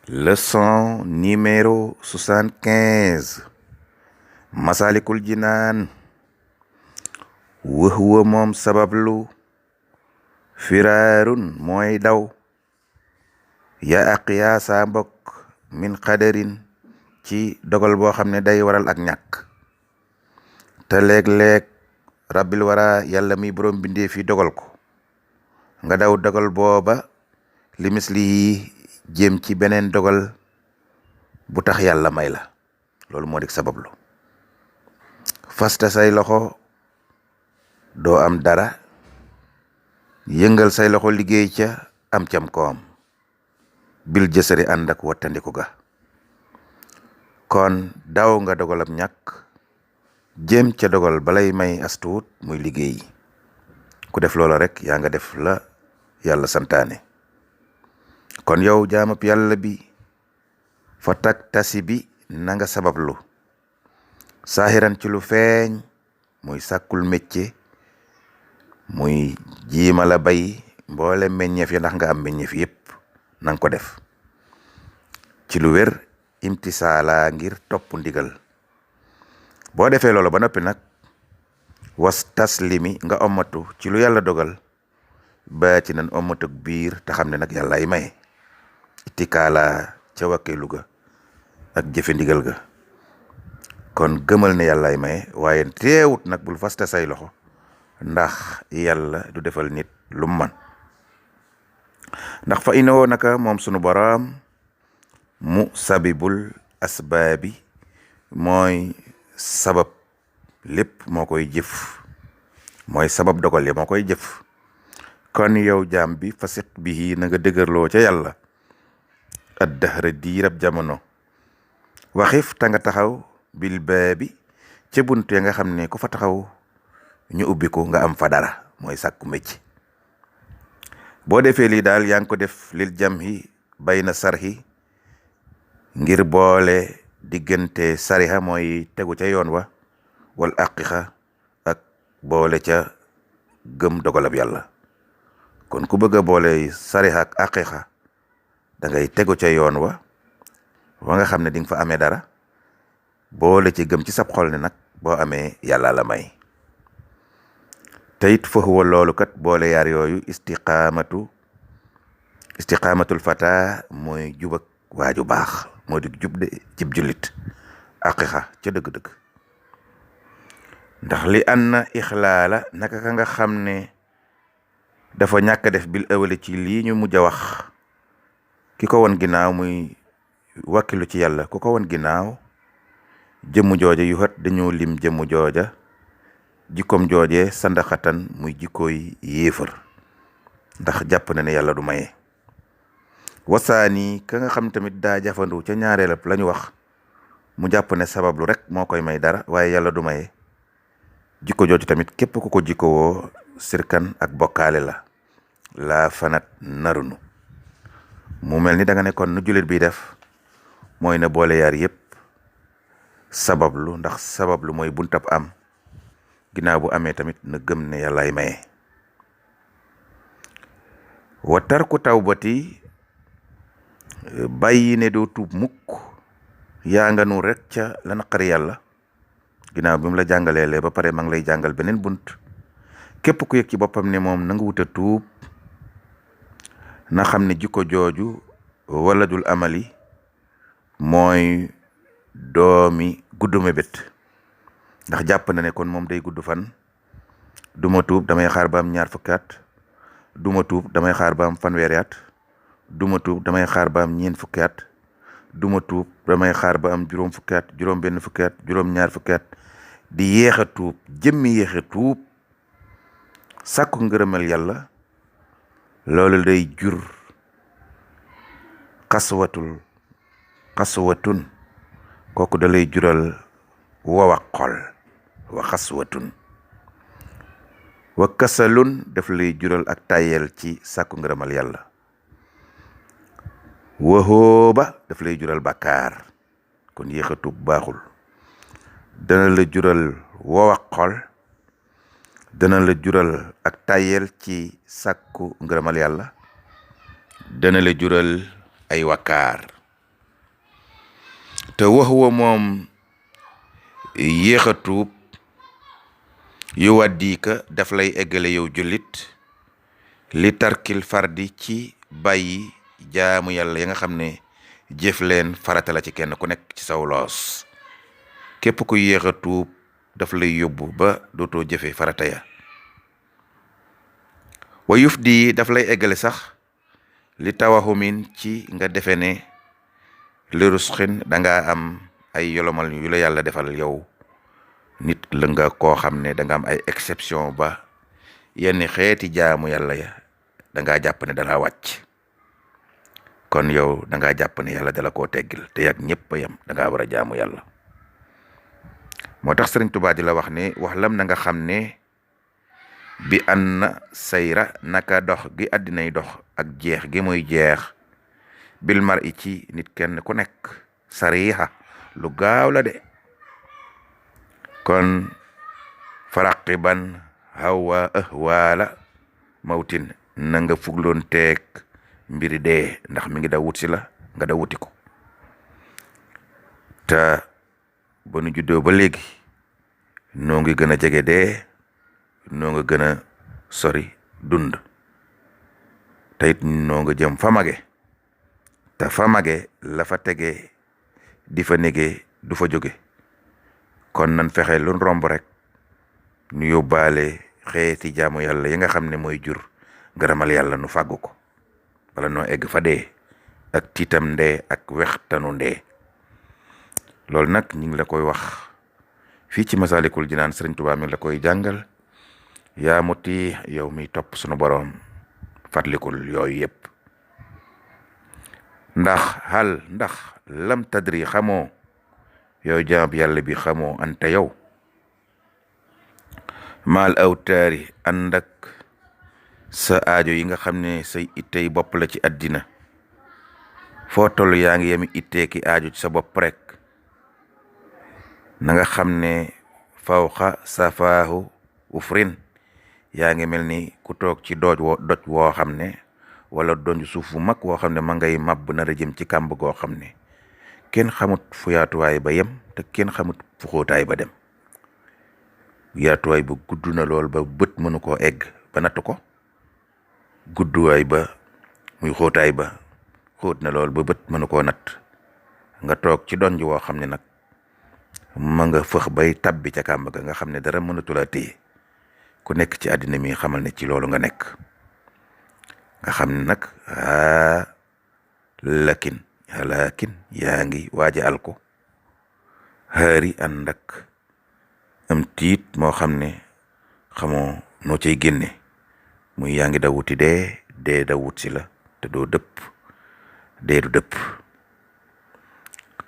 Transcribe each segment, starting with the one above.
Leçon numéro 75 Masalikul Jinaan wëxwa moom sabablu firaarun mooy daw ya aqiya saa mbokk min xadarin ci dogal boo xam ne day waral ak ñàkk te léeg-léeg rabbil wara yàlla mi borom bindee fi dogal ko nga daw dogal booba limis li jëm ci beneen dogal bu tax yàlla may la loolu moo dik sabablu fasta say loxo doo am dara yëngal say loxo liggéey ca am cam koom bil jësëri ànd ak wattandiku ga kon daw nga dogalab ñàkk jëm ca dogal balay may astuut muy liggéey ku def loola rek yaa nga def la yàlla santaane kon yow jaamab yàlla bi fa tak tasi bi na nga sabablu saahiran ci lu feeñ muy sàkkul métier muy jiima la bay mboole meññeef yi ndax nga am meññeef yépp nanga ko def ci lu wér imtisaala ngir topp ndigal boo defee loolu ba noppi nag was taslimi nga ommatu ci lu yàlla dogal ba ci nan ommatuk biir te xam ne nag yàlla ay maye itikaala ca wakkeelu ga ak jëfe ndigal ga kon gëmal ne yàlla ay maye waaye teewut nag bul fasta say loxo ndax yàlla du defal nit lu man ndax fa inoo naka moom sunu boroom mu sabibul asbaabi mooy sabab lépp moo koy jëf mooy sabab dogal ya moo koy jëf kon yow jaam bi fasiq bihi na nga dëgërloo ca yàlla addahra diirab jamono waxif ta nga taxaw bil baabi ca bunt ya nga xam ne ku fa taxaw ñu ubbi ko nga am fa dara mooy sàkku mécc boo defee lii daal yaa ngi ko def lil jamhi bayna sarhi ngir boole diggante sariha mooy tegu ca yoon wa wal aqiqa ak boole ca gëm dogalab yàlla kon ku bëgg a boole sariha ak aqiqa da ngay tegu ca yoon wa nga xam ne di nga fa amee dara boole ci gëm ci sab xol ne nag boo amee yàlla la may te it fahuwa loolu kat boole yaar yooyu istiqaamatul fata mooy jubak waaju baax moo di jub de cib jullit aqiqa ca dëgg-dëgg ndax li anna ixlaala naka ka nga xam ne dafa ñàkk def bil awali ci lii ñu mujj a wax ki ko won ginnaaw muy wakkilu ci yàlla ku ko won ginnaaw jëmmu jooja yu xat dañoo lim jëmmu jooja jikkoom jooje sandaxatan muy jikkooy yéefar ndax jàpp na ne yàlla du maye wasaani ka nga xam tamit daa jafandu ca ñaareelab lañu wax mu jàpp ne sabablu rek moo koy may dara waaye yàlla du maye jikko jooju tamit képp ku ko jikkowoo sirkan ak bokkaale la fanat narunu mu mel ni da nga ne kon nu jullit bi def mooy na boole yaar yépp sabablu ndax sabablu mooy buntab am ginnaaw bu amee tamit na gëm ne yàllaay maye wa tarku tawbati bàyyi ne doo tuub mukk yaa nga nu rek ca la naqari yàlla ginnaaw bi mu la jàngaleele ba pare ma ngi lay jàngal beneen bunt képp ku yëg ci boppam ne moom na nga wuta tuub na xam ne jikko jooju wala dul amali mooy doomi guddu mébét ndax jàpp na ne kon moom day gudd fan duma tuub damay xaar ba am 2 fukki at duma tuub damay xaar ba am 1 fanweeri at duma tuub damay xaar ba am 4 fukki at duma tuub damay xaar ba am 7 fukki at 7 fukki at 2 fukki at di yéex a tuub jëmmi yéex a tuub sàkku ngërëmal yàlla loolu day jur xaswatun kooku da lay jural wawa xol wa xaswatun wa kasalun daf lay jural ak tayel ci sàkku ngërëmal yàlla waxooba daf lay jural bàkkaar kon yéex a tuub baaxul dana la jural wawa xol dana la jural ak tayel ci sàkku ngërëmal yàlla dana la jural ay wakkaar te waxuwa moom yéex a tuub yu waddika daf lay eggale yow jullit li tarkil fardi ci bàyyi jaamu yàlla ya nga xam ne jëf leen farata la ci kenn ku nekk ci saw loos képp ku yéex a tuub daf lay yóbbu ba dootoo jëfe farata ya wa yuf di daf lay eggale sax li tawaxumin ci nga defe ne li rusxin danga am ay yolomal yu la yàlla defal yow nit la nga koo xam ne danga am ay exception ba yenn xeeti jaamu yàlla ya dangaa jàpp ne dala wàcc kon yow dangaa jàpp ne yàlla dala koo teggil te yàgg ñëpp a yem dangaa war a jaamu yàlla moo tax Sëriñ Tuubaa di la wax ne wax lam na nga xam ne bi an na sayra naka dox gi àddinay dox ak jeex gi muy jeex bil mar i ci nit kenn ku nekk sariixa lu gaaw la de kon faraqiban hawa ahwaala mawtin na nga fugloon teeg mbiri dee ndax mi ngi da wut si la nga da wuti ko te ba nu juddoo ba léegi noo ngi gën a jege dee noo nga gën a sori dund te it noo nga jëm fa mage te fa mage la fa tege di fa nege du fa jóge kon nan fexe lu romb rek nu yóbbaale xeeti jaamu yàlla yi nga xam ne mooy jur ngërëmal yàlla nu fàggu ko bala noo egg fa dee ak tiitam ndee ak wextanu ndee loolu nag ñu ngi la koy wax fii ci Masaalikul Jinaan Sëriñ Tuubaa mi ngi la koy jàngal yaa muti yow mi topp sunu boroom fàttalikul yooyu yëpp ndax lam tadri xamoo yow jaam yàlla bi xamoo anta yow maal awtaari ànd ak sa aajo yi nga xam ne say ittey bopp la ci àddina foo toll yaa ngi yemi ittee ki aajo ci sa bopp rek na nga xam ne fawqa safaahu ufrin yaa ngi mel ni ku toog ci doj woo xam ne wala donj suuf bu mag woo xam ne ma ngay màbb nar a jëm ci kàmb goo xam ne kenn xamut fu yaatuwaay ba yem te kenn xamut fu xóotaay ba dem yaatuwaay ba gudd na lool ba bët mënu koo egg ba natt ko gudduwaay ba muy xóotaay ba xóot na lool ba bët mënu koo natt nga toog ci donj woo xam ne nag ma nga fëx bay tabbi ca kàmb ga nga xam ne dara mënatula téye ku nekk ci àddina mi xamal ne ci loolu nga nekk nga xam ne nag lakin yaa ngi waaja al ko xaari ànd ak am tiit moo xam ne xamoo noo cay génne muy yaa ngi da wuti dee da wut si la te doo dëpp dee du dëpp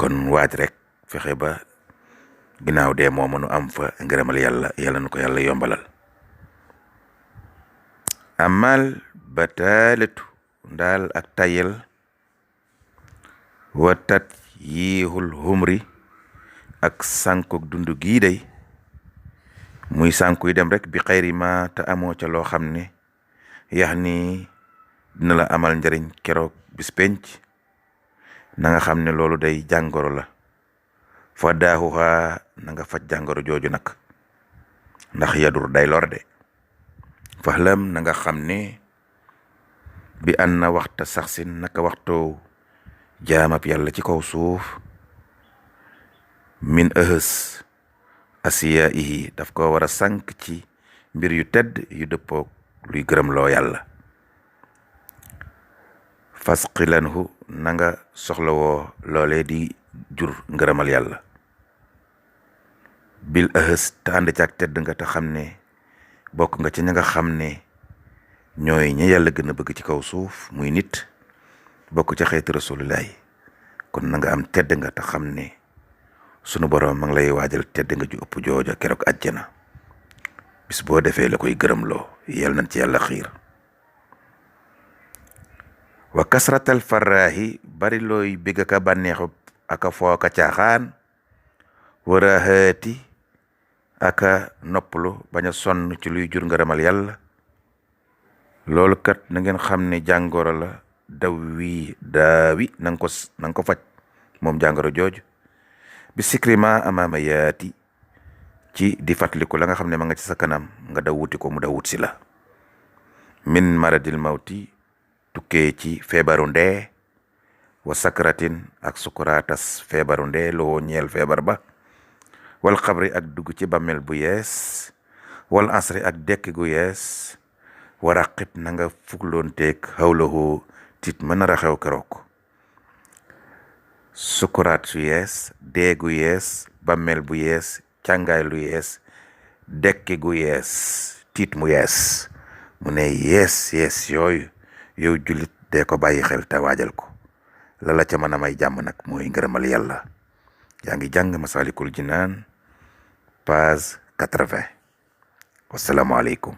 kon waaj rek fexe ba ginnaaw dee moo mënu am fa ngërëmal yàlla nu ko yàlla yombalal amal bataalatu ndaal ak tayel watat yiixul humri ak sànkuk dundu gii day muy sànkuy dem rek bi xayri ma te amoo ca loo xam ne yax ni dina la amal njariñ keroog bis penc na nga xam ne loolu day jàngoro la fa daaxuxaa na nga faj jàngoro jooju nag ndax yadur day lor de faxlam na nga xam ne bi an na waxta saxsin naka waxtoo jaamab yàlla ci kaw suuf min ëhës asiya ihi daf ko war a sànk ci mbir yu tedd yu dëppoog luy gërëm loo yàlla fasqilanhu na nga soxlawoo loolee di jur ngërëmal yàlla bil ëhës te ànd caag tedd nga te xam ne bokk nga ci ña nga xam ne ñooy ña yàlla gën a bëgg ci kaw suuf muy nit bokk ca xeeti rasulillahi kon na nga am tedd nga te xam ne sunu boroom ma ngi lay waajal tedd nga ju ëpp jooja keroog àjjana bis boo defee la koy gërëmloo yal nañ ci yàlla xiir wa kasratal faraahi bari looy bégg ka bànneexu aka fooka caaxaan waraxaati aka noppalu bañ a sonn ci luy jur ngërëmal yàlla loolu kat na ngeen xam ne jàngoro la daawi na nga ko faj moom jàngoro jooju bi sikri ma amaama yaati ci di fàttaliku la nga xam ne ma nga ci sa kanam nga daw wuti ko mu daw wut si la min maradil mawti tukkee ci feebaru ndee wa sakratin ak sukuraatas feebaru ndee loo ñeel feebar ba wal xabri ak dugg ci bàmmeel bu yees wal asri ak dekk gu yees waraqib na nga fugloon teeg xawlahu tit mën a raxew keroog sukuraat su yees dee gu yees bàmmeel bu yees càngaay lu yees dekki gu yees tiit mu yees mu ne yees yooyu yow jullit dee ko bàyyi xel te waajal ko la ca mën a may jàmm nag mooy ngërëmal yàlla. yaa ngi jàng Masaalikul Jinaan page 80. wasalaamaaleykum.